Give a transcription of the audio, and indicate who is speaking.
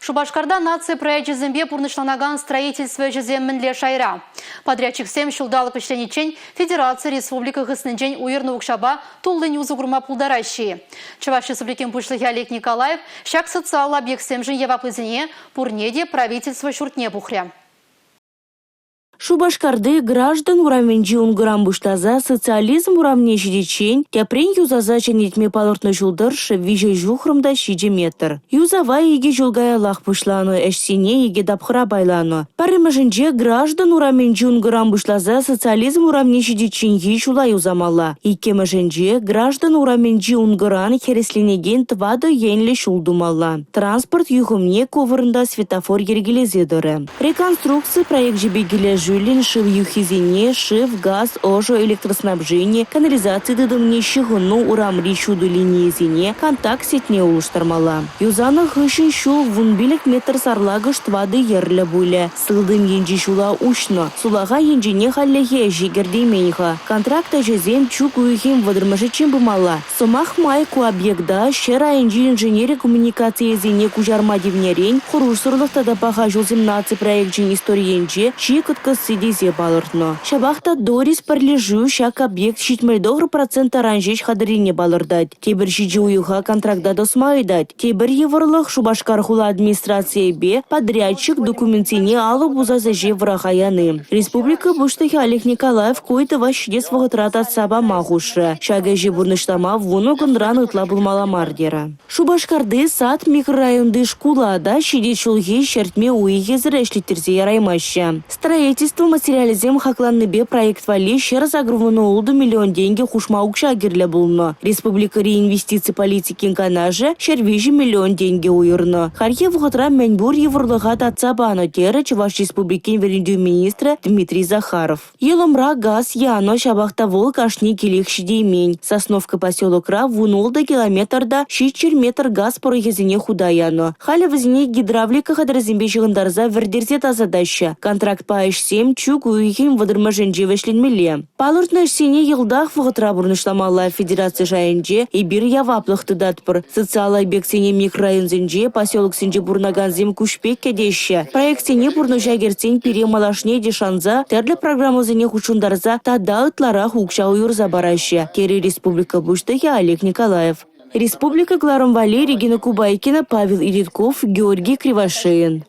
Speaker 1: Шупашкарта наци проекчӗсемпе пурнӑҫланакан строительство ӗҫӗсем мӗнле шайра? Подрядчиксем ҫулталӑк вӗҫлениччен федераци республика хыснинчен уйӑрнӑ укҫапа туллин усӑ курма пултараҫҫӗ-и? Чӑваш Республикин Пуҫлӑхӗ Олег Николаев ҫак социаллӑ объектсемшӗн яваплисене пурне те правительство ҫуртне пухрӗ.
Speaker 2: Шупашкарти Граждан урамӗнчи ункӑран пуҫласа Социализм урамне ҫитиччен тӗпрен юсаса ҫӗнетме палӑртнӑ ҫул тӑршшӗ 3 ҫухрӑм та 7 метр. Юсава икӗ ҫул каяллах пуҫланӑ, ӗҫсене икӗ тапхӑра пайланӑ. Пӗрремӗшӗнче Граждан урамӗнчи ункӑран пуҫласа Социализм урамне ҫитичченхи ҫула юсамалла. Иккӗмӗшӗнче Граждан урамӗнчи ункӑран хӗресленекен тӑватӑ енлӗ ҫул тумалла. Транспорт юхӑмне ку вырӑнта светофор йӗркелесе тӑрӗ. Реконструкци проекчӗпе килӗшӳллӗн шыв юххисене шыв, газ, ӑшӑ, электроснабжени, канализаци тытӑмне, ҫыхӑну, урамри ҫутӑ линийӗсене, контакт сетьне улӑштармалла. Юсанӑ хыҫҫӑн ҫул 15 метр сарлакӑш тӑватӑ йӗрлӗ пулӗ. Сылтӑм енчи ҫула уҫнӑ, сулахай енчине хальлӗхе ӗҫе кӗртеймен-ха. Контракт ӗҫӗсем чӳк уйӑхӗн вӑтӑрмӗшӗччен пымалла. Сӑмах май, ку объекта ҫӗр айӗнчи инженери коммуникацийӗсене куҫарма тивнӗрен Хӑрушсӑрлӑх тата паха ҫулсем наци проекчӗн историйӗнче чи кӑткӑсси тесе палӑртнӑ. Ҫапах та «Дорисс» пӗрлешӳ ҫак объект 79 процент таран ҫеҫ хатӗррине палӑртать. Тепӗр ҫичӗ уйӑха контракта тӑсма ыйтать. Тепӗр йывӑрлӑх Шупашкар хула администрацийӗпе подрядчик документсене алӑ пусас ӗҫе вӑраха яни. Республика Пуҫлӑхӗ Олег Николаев ку ыйтӑва ҫитес вӑхӑтра татса пама хушрӗ. Ҫак ӗҫе пурнӑҫлама вунӑ кунран ытла пулмалла мар терӗ. Шупашкарти сад микрорайонти шкула та ҫитес ҫулхи ҫӗртме уйӑхӗсӗр ӗҫлеттерсе яраймаҫҫӗ. Строительство материалӗсем хакланнипе проект валли 186 миллион тенкӗ хушма укҫа кирлӗ пулнӑ. Республикӑри инвестици политикин канашӗ 103 миллион тенкӗ уйӑрнӑ. Хальхи вӑхӑтра мӗн пур йывӑрлӑха татса панӑ, терӗ Чӑваш Республикин вӗрентӳ министрӗ Дмитрий Захаров. Йӑлӑмра газ янӑ, ҫапах та вӑл кашни килех ҫитеймен. Сосновка поселокра 16 километрта 700 метр газ пӑрӑхӗсене хута янӑ. Халӗ вӗсене гидравлика хатӗрӗсемпе ҫыхӑнтарса вӗртерсе тасатаҫҫӗ. Контрактпа ӗҫсем чӳк уйӑхӗн вӑтӑрмӗшӗнче вӗҫленмелле. Палӑртнӑ ӗҫсене йӑлтах вӑхӑтра пурнӑҫламалла. Федераци шайӗнче эпир яваплӑх тытатпӑр. Социаллӑ объектсене микрорайонсенче, поселоксенче пурӑнакансем куҫ пек кӗтеҫҫӗ. Проектсене пурнӑҫа кӗртсен пире малашне те шанса, тӗрлӗ программӑсене хутшӑнтарса тата ытларах укҫа уйӑрса параҫҫӗ, терӗ республика Пуҫлӑхӗ Олег Николаев. Республика кӑларӑм валли Регина Кубайкина, Павел Иритков, Георгий Кривошеин.